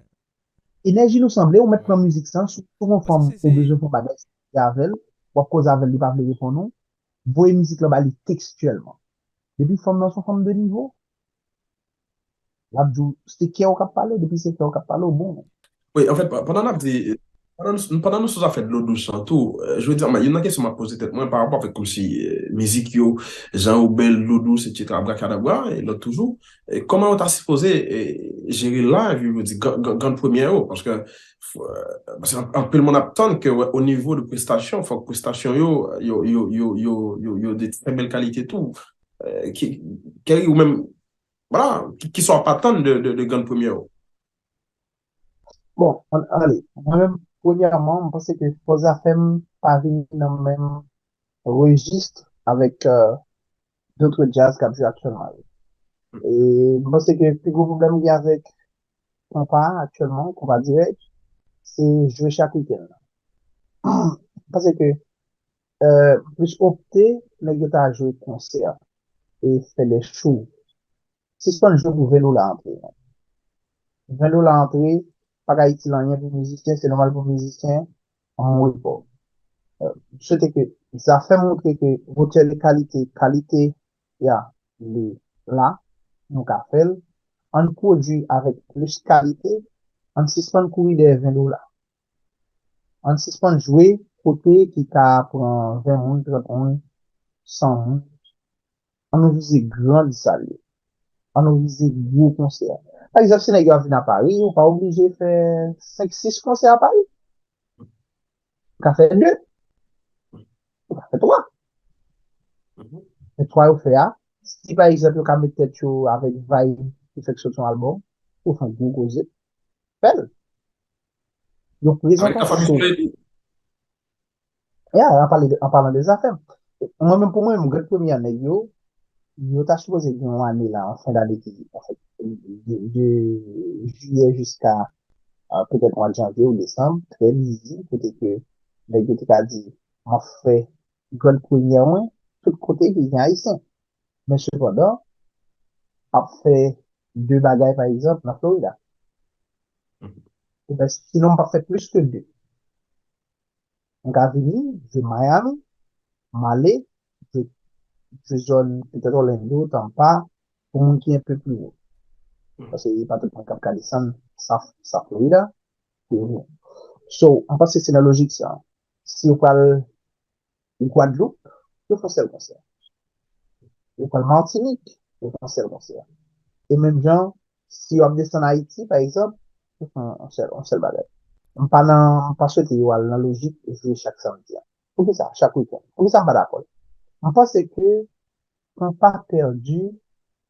Enèji nou sanble, ou mèt Wè. Pran mizik sa, si w yon fanm, Paske ou se bezwen pran bagay avè l, w ap koze avè l, li pa vle reponn ou, voye mizik lan ba li tekstyèlman. Depi fanm nan se yon fanm de nivo, l ap di w se kè w k ap pale, depi se kè w k ap pale, w bon. Wi, anfèt, pa- pandan n ap di, pandan nou, pandan nou sou zafè Dlo Dous lan tou, euh, je veux dire, youn nan kesyon m ap poze tèt mwen pa rapò avèk kòmsi, euh, mizik yo, jan yo bèl, Dlo Dous, et cetera, abrakadabra, e lòt toujou, e kòman yo ta sipoze, e, jere live yo, yo di, grann, grann, grann premyè yo, paske, euh, paske an- anpil moun ap tann ke, wè, o nivo de prestasyon, fòk prestasyon yo, yo, yo, yo, yo, yo, yo de trè bèl kalite tou. Euh, ki, Kerry ou menm, vwala, ki, ki sa w ap atann de, de, de grann premyè yo? Bon, an- ale, mwen menm, premyèman, m panse ke Fò Zafèm pa vin nan menm rejis avèk euh, dòt djaz k ap jwe aktyèlman yo. E m panse ke pi gwo pwoblèm gen avèk konpa a aktyèlman, konpa dirèk, se jwe chak wikenn nan. Paske, euh, m plis opte, nèg yo ta jwe konsè e fè de show. Sispann jwe pou ven dola antre. Ven dola antre, pa ka itil anyen pou mizisyen, se nòmal pou mizisyen, an mouri pòv. Euh, m swete ke zafè montre ke votè de kalite, kalite, ya, li la, nou ka fè l. Ann pwodui avèk plis kalite, ann sispann kouri dèyè ven dola. Ann sispann jwe kote ki ka pran ven moun, trant moun, san moun. Ann nou vize grand sal yo. Ann nou vize gwo konsè. Pa egzanp, si nèg yo ap vin a Pari, ou pa oblije fè senk, sis konsè a Pari. Ou ka fè de. Ou ka fè twa. Men twa yo fè a, si pa egzanp, yo ka met tèt yo avèk vibe ki fèk soti yon albòm, yo fè yon gwo koze, fè l. Yo prezante yon show. Ya, an pale de, an palan de zafè. Mwen menm, pou mwen menm, Grand Premye a nèg yo, yo ta sipoze gen yon ane la, an fen dane ki, an fèt, de, de jiyè jiska, euh, petèt mwa de janvye ou desanm, trè bizi, kote ke nèg yo te ka di, m ap fè Grand Premye mwen, tout kote ki gen Ayisyen. Men sepandan, ap fè de bagay, pa egzanp, nan Florida. Ebyen, sinon, m p ap fè plis ke de. M ka vini, jwe Miami, m ale, jwe, jwe zòn, petèt Orlando, Tampa, pou moun ki enpe pli wo. Paske e pa tout moun k ap ka desann sa, sa Florida, pou yo vini. So, m panse se nan lojik sa. Si yo pral Gwadloup, yo fè yon sèl konsè. Yo pral Matinik, yo fè yon sèl konsè. E menm jan, si yo ap desann Ayiti, pa egzanp, yo fè yon sèl, yon sèl bagay. M pa nan, m pa swete yo al nan lojik jwe chak samdi a. Poukisa? Chak wikenn. Poukisa m pa dakò? M panse ke Konpa pèdi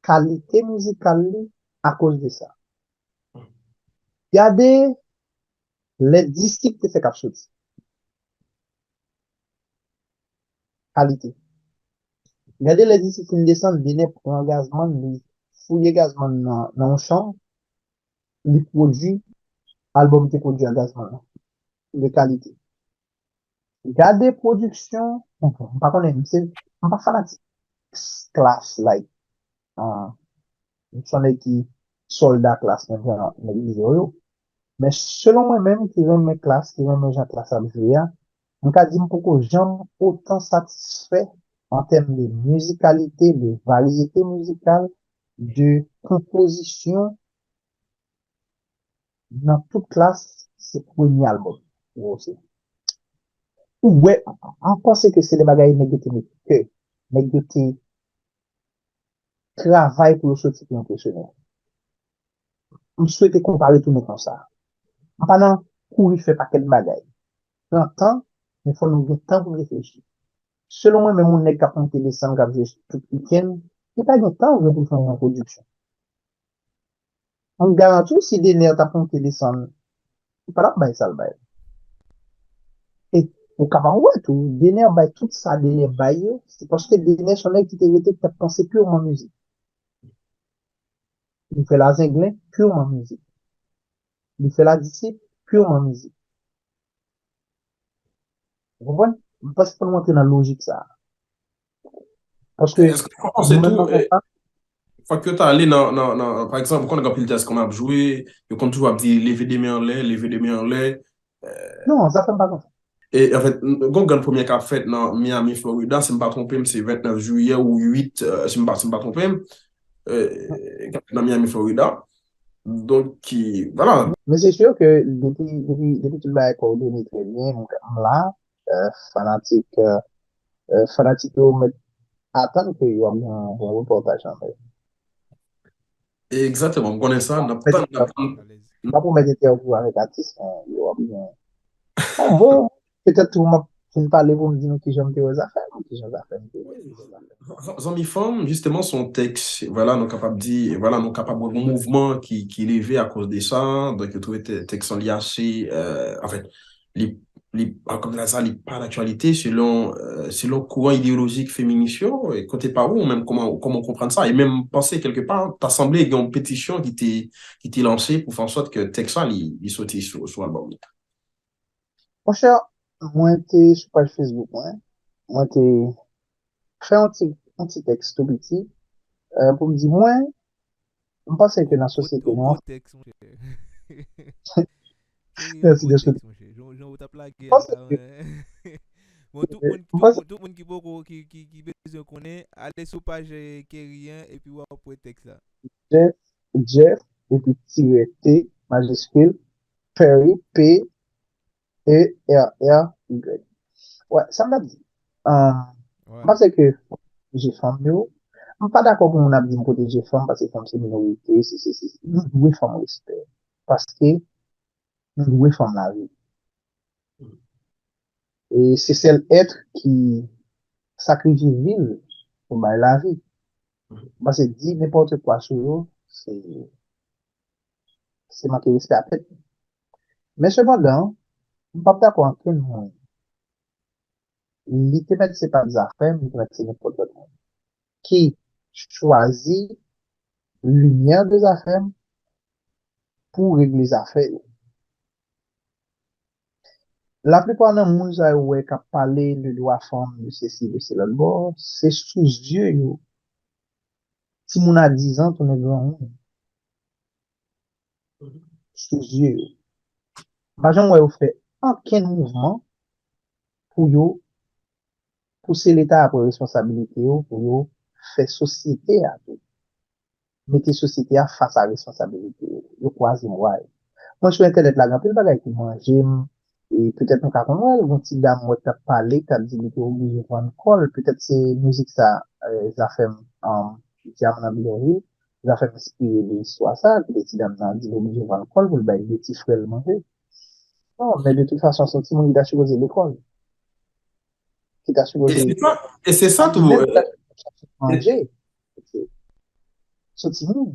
kalite mizikal li akoz de sa. Gade lè Disip te fèk ap soti. Kalite. Gade lè Disip fin desann, Dener pran Gazman, li fouye Gazman nan, nan yon chanm, li pwodui albòm te pwodui a Gazman nan. De kalite. Gade pwodiksyon, m pa konnen, m se, m pa fanatik Klass, like, ah, m se yon nèg ki sòlda Klass menm jan nèg Izo yo. Men selon mwen menm ki renmen Klass, ki renmen jan Klass ap jwe a, m ka di m poko janm otan satisfè an tèm de mizikalite, de varyete mizikal, de konpozisyon. Nan tout Klass, se premye albòm. Ou wè, se, ou wè, m panse ke se de bagay nèg yo te met kè, nèg yo te travay pou yo soti pou enpresyone w. M swete konpa retounen konsa. M pa nan kouri fè pakèt bagay. Pran tan, men fò nou gen tan pou n reflechi. Selon mwen, menm yon nèg k ap monte desann, k ap jwe tout wikenn, li pa gen tan vre pou l fè yon pwodiksyon. M garanti w, si Dener t ap monte desann, li pa t ap bay sa l bay. E ou kapab wè tou, Dener bay tout sa Dener bay yo, se paske Dener se yon nèg ki te rete, ki t ap panse pirman mizik. Li fè Lazenglen pirman mizik. Li fè Ladisip pirman mizik. Ou konprann? M panse fò nou antre nan lojik sa a. Paske, èske w panse tou, eh, fòk yo ta ale nan, nan, nan, pa egzanp, ou konn gen anpil tèks konn ap jwe, yo konn toujou ap di, leve de men anlè, leve de men anlè. Non, zafè m pa konsa. E, anfèt, gon grenn premye k ap fèt nan Miami, Florida, si m pa twonpe m, se vennèf jiyè ou uit, eh, si m pa, si m pa twonpe m, eh, k ap fèt nan Miami, Florida. Donk, ki, vwala. Men se si ke depi, depi, depi tout bagay kowòdone trè byen, m, m la, eh, fanatik, eh, eh, fanatik yo mèt atann ke yo ap gen yon bon repòtaj nan men yo. Egzakteman, m konnen sa, n ap tann, n ap tann. M pa pwomèt entèvyou avèk atis, men yo ap gen yon bon, petèt tou m ap fin pale pou m di nou kijan m te wè zafè, kijan zafè m te wè. Zan-, Zanmi Fanm, jisteman, se yon tèks, vwala, nou kapab di, vwala, nou kapab wè yon mouvman ki, ki leve akoz de sa, donk, yo twouve tè-, tèks lan li ase, eh, anfèt, li, li, ah, kòm sa, li pa daktyalite selon, eh, selon kouran ideyolojik feminis yo, e kote pa ou, ou menm, kòman, kòman w konprann sa? E menm, m panse, kèlkepa, ta sanble gen yon petisyon ki te, ki te lanse pou fè an sòt ke tèks la, li, li soti sou, sou albòm li. Monchè, mwen te sou paj Facebook mwen, mwen te fè yon ti, yon ti tèks tou piti, euh, pou m di mwen, m panse ke nan sosyete nou an, Mèsi de sou. Jan ou t ap lage a la, bon, tout moun, tout, tout moun ki poko, ki, ki, ki bezwen konnen, ale sou paj Kerry an epi w ap wè tèks la. Jeff, Jeff, epi tire T majiskil, Perry, P E R R Y. Wè, sa m t ap di. M panse ke pwoteje fanm yo, m pa dakò pou moun ap di m pwoteje fanm paske fanm se minorite, se, se, se, nou dwe fanm respè. Paske nou dwe fanm lavi. E se sèl èt ki sakrifye vi l pou bay lavi. Paske di nenpòt kwa sou yo, se, se manke respè a tèt nou. Men sepandan, m p ap dakò ankenn moun. Li te mèt se pa Zafèm, li te mèt se nenpòt lòt moun. Ki chwazi limyè de Zafèm pou regle zafè yo. Laplipa nan moun sa yo wè k ap pale de dwa fanm, de sesi, de selòt bò, se sou zye yo. Timoun a diz an tounen granmoun. Sou zye yo. M pa janm wè yo fè ankenn mouvman pou yo pouse Leta a pran responsabilite yo, pou yo fè sosyete a tou. Mete sosyete a fas a responsabilite yo. Yo kwaze bra yo. Mwen sou entènèt la, gen anpil bagay ki manje m. E petèt nou ka konn wè l, gon ti dam m wè k t ap pale, k t ap di li te oblije vann kò l. Petèt se mizik sa, euh, Zafèm, um, Dyaman nan Bidonvil. Zafèm enspire de istwa sa, kote ti dam nan di l oblije vann kò l pou l bay de ti frè l manje. Non, men de tout fason, se yon timoun ki ta sipoze lekòl. Ki ta sipoze. E se sa, e se sa tou. Menm euh, manje. Se yon timoun.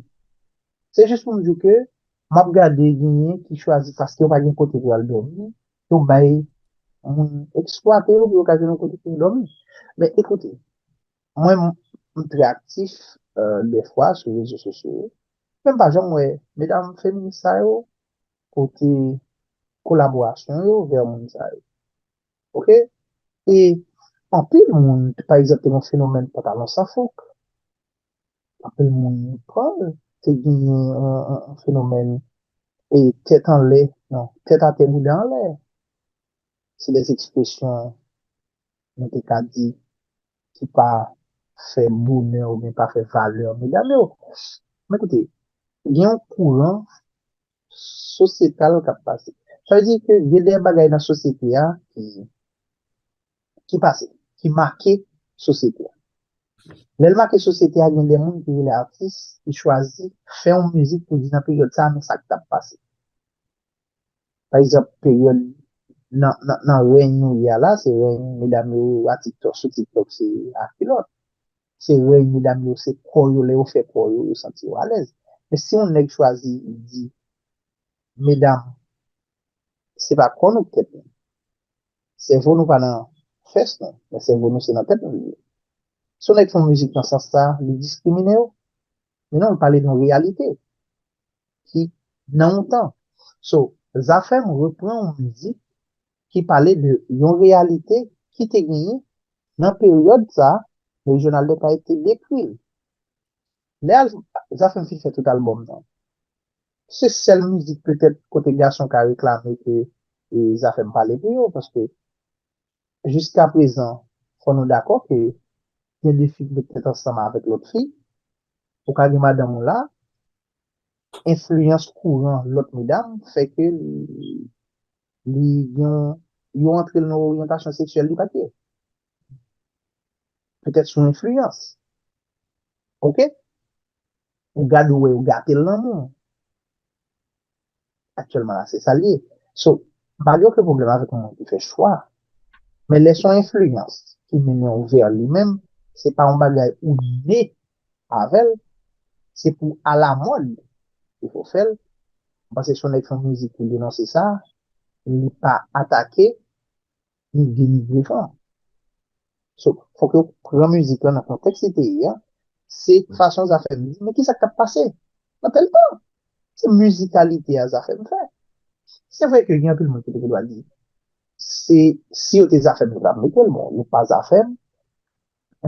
Se jis pou m di w ke m ap gade genyen ki chwazi paske yo pa gen kote pou y al dòmi, yo bay moun eksplwate yo pou yo ka jwenn yon kote pou yo dòmi. Men ekoute, mwen, m, m trè aktif, euh, dèfwa sou rezo sosyo yo. Men m pa janm wè medam feminis sa yo pote kolaborasyon yo vè moun sa yo. Oke? E anpil moun, pa egzanp, te gen yon fenomèn pantalon san fouk. Anpil moun pran l, te genyen yon, yon, yon fenomèn e tèt anlè, non, tèt atè, bouda anlè. Se de ekspresyon nou te ka di ki pa fè bonè oubyen pa fè valè medam yo. Men koute, gen yon kouran sosyetal k ap pase. Sa vle di ke gen de bagay nan sosyete a ki, ki pase, ki make sosyete a. Lè l make sosyete a, gen de moun ki rele atis, ki chwazi fè yon mizik pou di nan peryòd sa a, men sa k t ap pase. Pa egzanp, peryòd nan, nan, nan rèy nou ye a la, se rèy medam yo a TikTok, sou TikTok, se a kilòt. Se rèy medam yo, se kò yo, lè yo fè kò yo, yo santi yo alèz. Men si yon nèg chwazi di, medam, se pa kò nou k tèt nou. Sèvo nou pa nan fès nou, men sèvo nou se nan tèt nou li ye. Si yon nèg fè yon mizik nan sans sa, li diskrimine yo. Men non, li pale de yon reyalite ki nan yon tan. So, Zafèm repran yon mizik ki pale de yon reyalite ki te genyen nan peryòd sa, Reginald Descartes te dekri l. Lè al, Zafèm fin fè tout albòm nan. Se sèl mizik petèt kote gason ka reklame ke e, Zafèm pale pou yo, paske jiska prezan, fò nou dakò ke gen de fi ki petèt ansanm avèk lòt fi, ou ka gen madanm ou la, enfliyans kouran lòt medam fè ke li, li gen, yo antre l nan oryantasyon seksyèl li pa t ye. Petèt sou enfliyans. Oke? Ou gade ou wè yo gate l nan men w. Aktyèlman la, se sa l ye. So, m pa gen okenn pwoblèm avèk yon moun ki fè chwa. Men lè se yon enfliyans ki mennen w vè li menm, se pa yon bagay ou ne avè l, se pou alamòd il fò fè l. M panse si yon nèg fè yon mizik pou denonse sa, li pa atake ni denigre fanm. So, fòk yo pran mizik lan nan kontèks li te ye a. Se fason Zafèm di, men kisa k t ap pase nan tèl tan? Se mizikalite a Zafèm fè. Se vre ke gen anpil moun ki te gen dwa di, Se, si yo te Zafèm, yo t ap mete l, bon, yo pa Zafèm.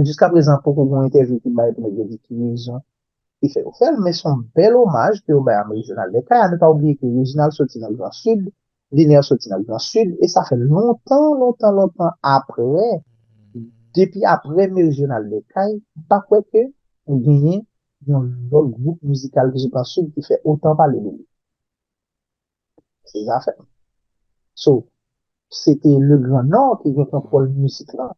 Jiskaprezan, poko gen yon entèvyou ki bay pou nèg yo di ki rezon ki fè yo fè l, men se yon bèl omaj ke yo bay a Reginald Descailles. A ne pa oubliye ke Reginald soti nan Gran Sid, Dener soti nan Gran Sid, e sa fè lontan, lontan, lontan apre, depi apre Reginald Descailles, m pa kwè ke genyen yon lòt gwoup mizikal ki sot nan Sid ki fè otan pale de li. Se Zafèm. So, se te Le Grand Nord ki gen kontwòl mizik lan.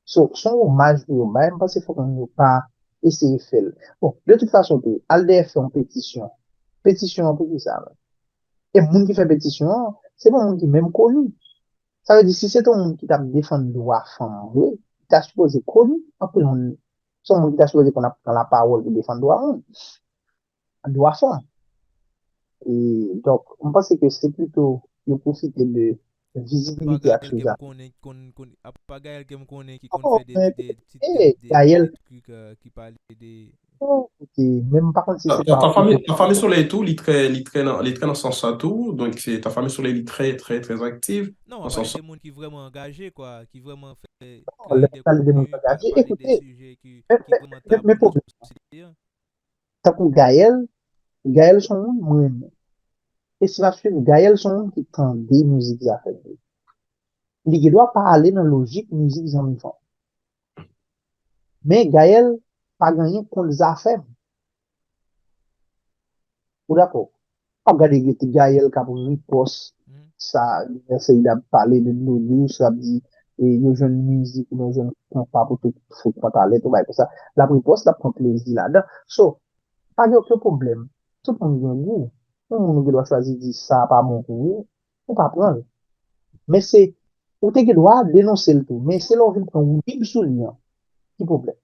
So, se yon omaj pou yo bay, m panse fòk moun yo pa eseye fè l. Bon, de tout fason tou, al dèyè fè yon petisyon. Petisyon an pou ki sa menm? E moun ki fè petisyon an, se pa moun ki menm koni. Sa vle di, si se te yon moun ki t ap defann dwa fanm vre, li ta sipoze koni anpil moun. Se yon moun ki ta sipoze konn ap pran lapawòl pou defann dwa moun. Dwa fanm. E, donk, m panse ke se plito yo pwofite de vizibilite ak Gaël ke m konnen, ki konn, konn, apa Gaël ke m konnen ki konn fè de, de, de, de, de, de trik, euh, ki pale de... Oh, ok, men m pa konn si se pa... Tafa Solèy tou, li trè, li trè nan, li trè nan sans sa tou. Donk, se Tafa Solèy, li trè, trè, trè aktif nan sans sa. Non, pale de moun ki vrèman angaje, kwa, ki vrèman fè, kreye de kontni, pale de moun ki angaje. Ekoute, men, men, men pwoblèm, tankou Gaël, Gaël se yon moun mwen renmen. E si l ap swiv, Gaël se yon moun ki tande mizik Zafèm yo. Li gen dwa pa ale nan lojik mizik Zanmi Fanm. Men Gaël pa gen anyen kont Zafèm. Ou dakò? W ap gade Gaël k ap ripòs sa, Seyid ap pale de Dlo Dous, l ap di, e, yo jwenn mizik, yo jwenn konpa pou tout fout pantalèt, ou bagay konsa. L ap ripòs, l ap pran plezi ladan. So, pa gen okenn pwoblèm. Tout moun gen gou. Yon moun ou gen dwa chwazi di sa pa bon pou ou, ou pa pran l. Men se, ou te gen dwa denonse l tou. Men se lè w vin pran woulib sou li an ki pwoblèm.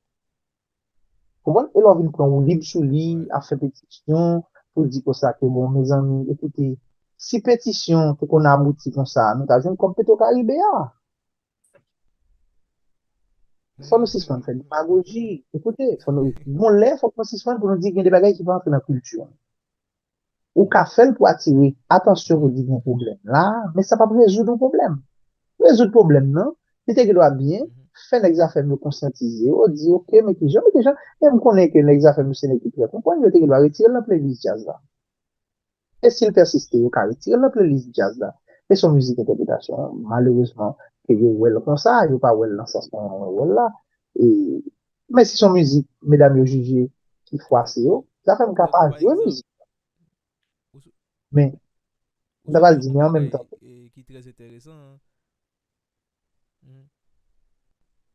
Konprann? E lè w vin pran woulib sou li, ap fè petisyon, pou di konsa ke, bon, mezanmi, ekoute, si petisyon te konn abouti konsa, nou ta jwenn kòb Petro Caribe a. Fò nou sispann fè demagoji. Ekoute, fò nou, gon lè, fòk nou sispann pou nou di gen de bagay ki pa antre nan kilti nou. Ou ka fè l pou atire atansyon pou di gen pwoblèm la, men sa p ap rezoud yon pwoblèm. Rezoud pwoblèm nan, li te gen dwa byen fè nèg Zafèm yo konsyantize yo, di, oke, men kijan, men kijan, e m konnen ke nèg Zafèm yo se nèg ki trè konprann, yo te gen dwa retire l nan playlist djaz la. E si l pèsiste, yo ka retire l nan playlist djaz la. E se yon mizik entèpretasyon, malerezman, ke yo wè l konsa, yo pa wè l nan sans mwen wè l la. E, men si se yon mizik, medam yo jije ki fwase yo, Zafèm ka pa jwe mizik. Men, m ta pral di, men an menm tan. Ki trè enteresan.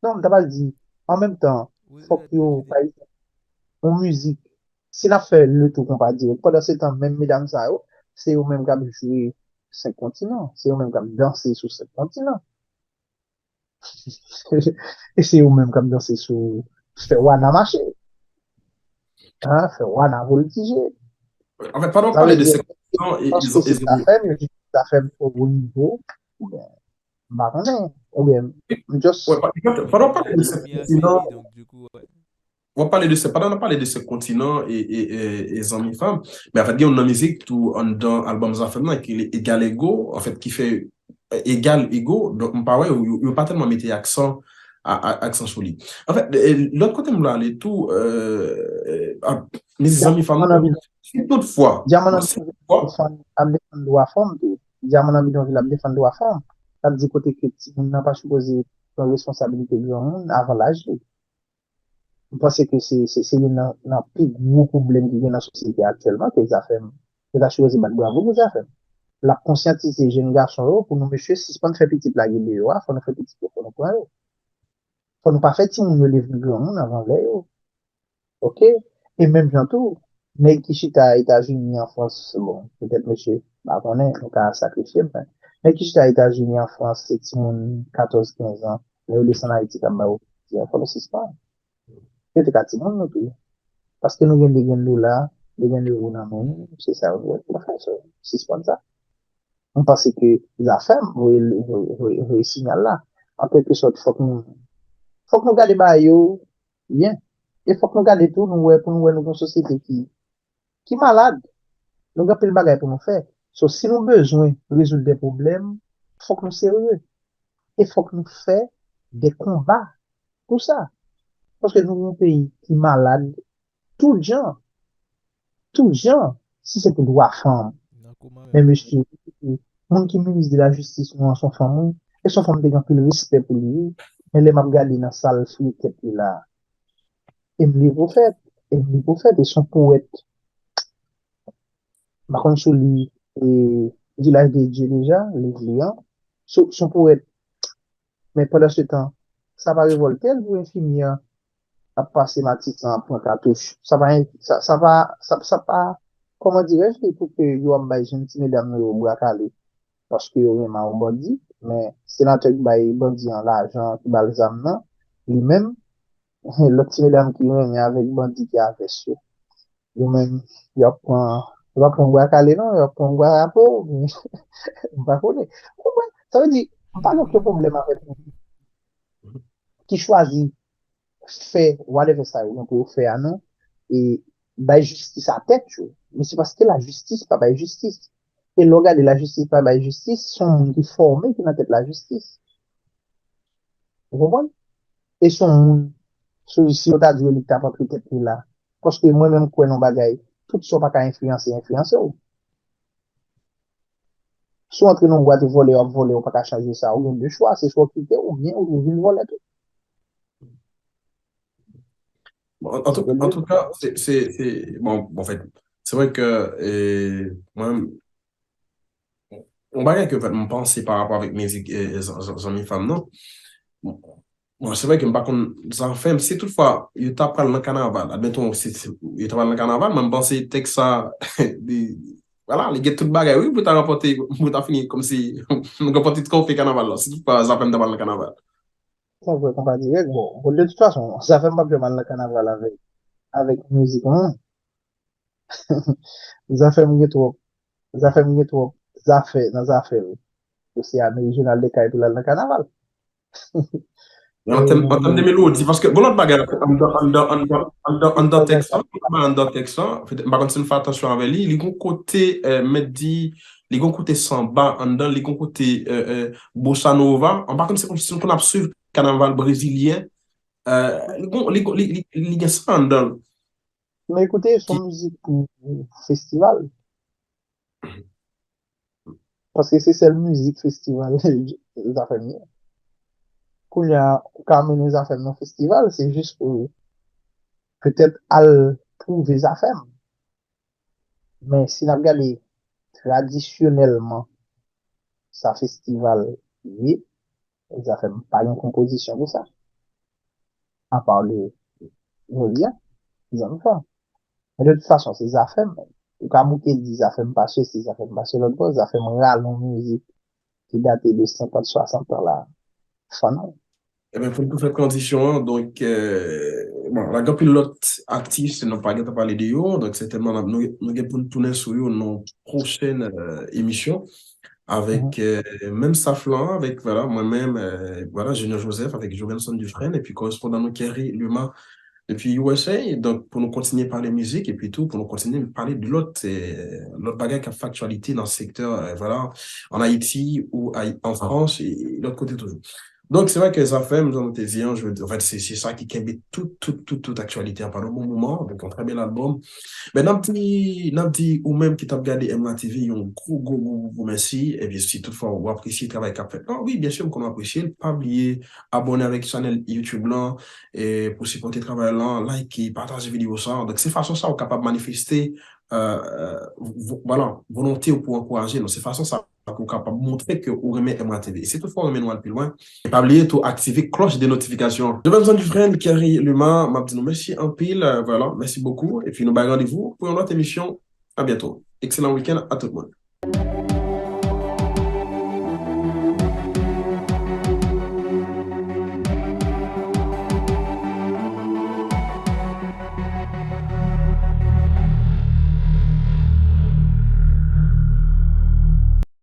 Non, m ta pral di, an menm tan, fòk yo, pa egzanp, yon mizik, si n ap fè le tou konpa dirèk, pandan se tan, menm medam sa yo, se yo menm k ap jwe senk kontinan, se yo menm k ap danse sou senk kontinan. E se yo menm k ap danse sou fè wana mache. Hein, fè wana voltije. Anfèt, pandan w pale de senk kontinan, e, paske se Zafèm, yo di Zafèm tro wo nivo. M pa konnen. Oubyen, m just... Pandan w pale de senk kontinan, w ap pale de senk, pandan w ap pale de senk kontinan e, e, e, e Zanmi Fanm, men anfèt, gen youn nan mizik tou anndan albòm Zafèm nan ki rele Egal Ego, anfèt, ki fè egal ego, donk m pa wè, yo, yo pa tèlman mete aksan, a, a, aksan sou li. Anfèt, e, lòt kote m vle ale tou, e, a, mezanmi, fanm, si toutfwa, Dyaman nan si toutfwa, ap defann dwa fanm tou. Dyaman nan bidonvil ap defann dwa fanm. L ap di kote ke timoun nan pa sipoze pran responsabilite granmoun avan laj li. M panse ke se, se, se youn nan, nan pi gwo pwoblèm ki gen nan sosyete aktyèlman, ke Zafèm, yo ta sipoze bat bravo pou Zafèm. L ap konsyantize jèn gason yo pou nou, mesye, sispann fè pitit lage deyò a, fò nou fè pitit yo, fò nou pran yo. Fò nou pa fè timoun yo leve granmoun avan lè yo. Oke? E menm jan tou, nèg ki chita Etazini, an Frans, bon, petèt mesye, m pa konnen, nou ka sakrifye m, men nèg ki chita Etazini, an Frans, se timoun katòz, kenz an, lè yo desann Ayiti, k ap bay opozisyon, fò nou sispann. Yo te ka timoun nou tou. Paske nou gen de grenn dola, de grenn euro nan men nou, se sa yo dwe fè. So, sispann sa. M panse ke Zafèm voye, voye, voye, voye siyal la. An kèlke sòt, fòk nou, fòk nou gade bagay yo byen. E fòk nou gade tou, nou wè, pou nou wè nou gen yon sosyete ki, ki malad. Nou gen anpil bagay pou nou fè. So, si nou bezwen rezoud de pwoblèm, fòk nou serye. E fòk nou fè de konba pou sa. Paske nou yon peyi ki malad tout jan. Tout jan, si se pou dwa fanm. Men mesye, moun ki minis de la jistis nou an se yon fanm, wi. E se yon fanm te gen anpil respè pou li, wi. Men lè m ap gade nan sa l fouye tèt li la, Emily Pwofèt, Emily Pwofèt, e se yon powèt. M pa konn si w li e, Village de Dieu deja, liv li an. Se se yon powèt. Men pandan se tan, sa pa revòlte l pou enfimyè ap pase matisan, ap pran katouch. Sa pa, sa, sa pa, sa, sa pa, kòman dirais-je, pou ke yo ap bay jèn ti medam yo yo bra kale paske yo renmen yon bandi, men senatè ki bay bandi an lajan, ki ba l zam nan, li menm, lòt ti medam ki renmen avèk bandi ki avès yo. Yo menm, y ap pran, yo pa pran bwa kale non, y ap pran bwa rapo, m pa konnen. Ou konprann? Sa vle di, m pa gen okenn pwoblèm avèk moun ki chwazi fè whatever sa yo gen pou yo fè a non, e bay jistis a tèt yo. Men se paske lajistis pa bay jistis. E lè w gade lajistis pa bay jistis, se yon moun ki fòme ki nan tèt lajistis. Ou konprann? E se yon moun, si, si yo ta di w li t ap antre tèt li la. Paske mwen menm kwè nan bagay, tout sa w pa ka enfliyanse, enfliyanse w. Si w antre nan bwat e vòlè, w ap vòlè, w pa ka chanje sa. Ou gen de chwa, se swa w kite oubyen ou vin vòlè tou. Bon, an, an tou, an tou ka, se, se, se, bon, bon, an fèt, se vre ke, eh, mwen, yon bagay ke, an fèt, mwen panse pa rapò avèk mizik, eh, zan-, zan-, zanmi fanm nan. Bon, se vre ke m pa konn Zafèm, si toutfwa yo ta pral nan kanaval, admeton, si, si yo ta pral nan kanaval, mwen m panse tèks sa, li, vwala, li gen tout bagay, wi, pou ta ranpòte, pou ta fini, kòmsi, ranpòte twofe kanaval la, si toutfwa Zafèm ta pral nan kanaval. Sa vre, konpa dirèk. Bon, bon, de tout fason, Zafèm p ap janm al nan kanaval avèk, avèk mizik, non. Zafèm gen twòp, Zafèm gen twòp zafè nan zafè l. Pou se Amy Reginald de kay pou l al nan kanaval. An tèm, an tèm de melodi, paske, bon, lòt bagay, anndan, anndan, anndan, anndan, anndan tèks la, anndan tèks la, petèt, m pa konn si n fè atansyon avè li, li gon kote, eh, mèt di, li gon kote sanba anndan, li gon kote, eh, eh, bossa nova, m pa konn si, si n konn ap swiv kanaval brezilyen, eh, li gon, li, li, li, li gen sa anndan l. Men ekoute, se yon mizik pou festival. Paske se sèl mizik festival Zafèm ye. Kounye a, ou ka mennen Zafèm nan festival, se jis pou petèt al pwouve Zafèm. Men si n ap gade tradisyonèlman sa festival ye, Zafèm pa gen konpozisyon pou sa. Apa de jodi a, zanmi fanm. Men de tout fason, se Zafèm. Ou ka bouke di Zafèm pa sesi, Zafèm pa se lòt bò, Zafèm rale yon mizik ki date de senkant, swasant an la. Fann ou. Ebyen, pou n tou fè tranzisyon an, donk, eh, bon, la gen anpil lòt atis nou pa gentan pale de yo, donk sètènman nou, nou gen pou n tounen sou yo nan pwochèn, eh, emisyon. Avèk, eh, menm staff lan, avèk, vwala, mwen menm, eh, vwala, Junior Joseph, avèk Jovenson Dufresne, epi korespondan nou Kerry Luma, depi U S A, donk, pou nou kontinye pale mizik, epi tou, pou nou kontinye pale de lòt, eh, lòt bagay k ap fè aktyalite nan sektè, eh, vwala, ann Ayiti ou Ay-, an Frans, e lòt kote toujou. Donk, se vre ke Zafèm, jan nou te di an, je, an fèt, se, se sa ki kenbe tout, tout, tout, tout aktyalite an pandan yon bon moman, avèk yon trè bèl albòm. Men n ap di, n ap di ou menm ki t ap gade M R T V, yon gwo, gwo, gwo, gwo, gwo mèsi. Epi si toutfwa ou apresye travay k ap fèt la, wi, byen si, m konn apresye l, pa bliye abòne avèk chanèl YouTube lan, e pou sipòte travay lan, like, pataje videyo sa. Donk, se fason sa ou kapab manifeste, eh, vo-, vwala, volonte ou pou ankouraje nou. Se fason sa pou w kapab montre ke ou renmen M R T V. E si toutfwa ou renmen nou al pi lwen, e pa bliye tou aktive klòch de notifikasyon an. Jovenson Dufresne, Kerry Luma, m ap di nou mèsi anpil. Euh, vwala, mèsi bokou. Epi nou bay randevou pou yon lòt emisyon. A byento. Excellent week-end à tout le monde.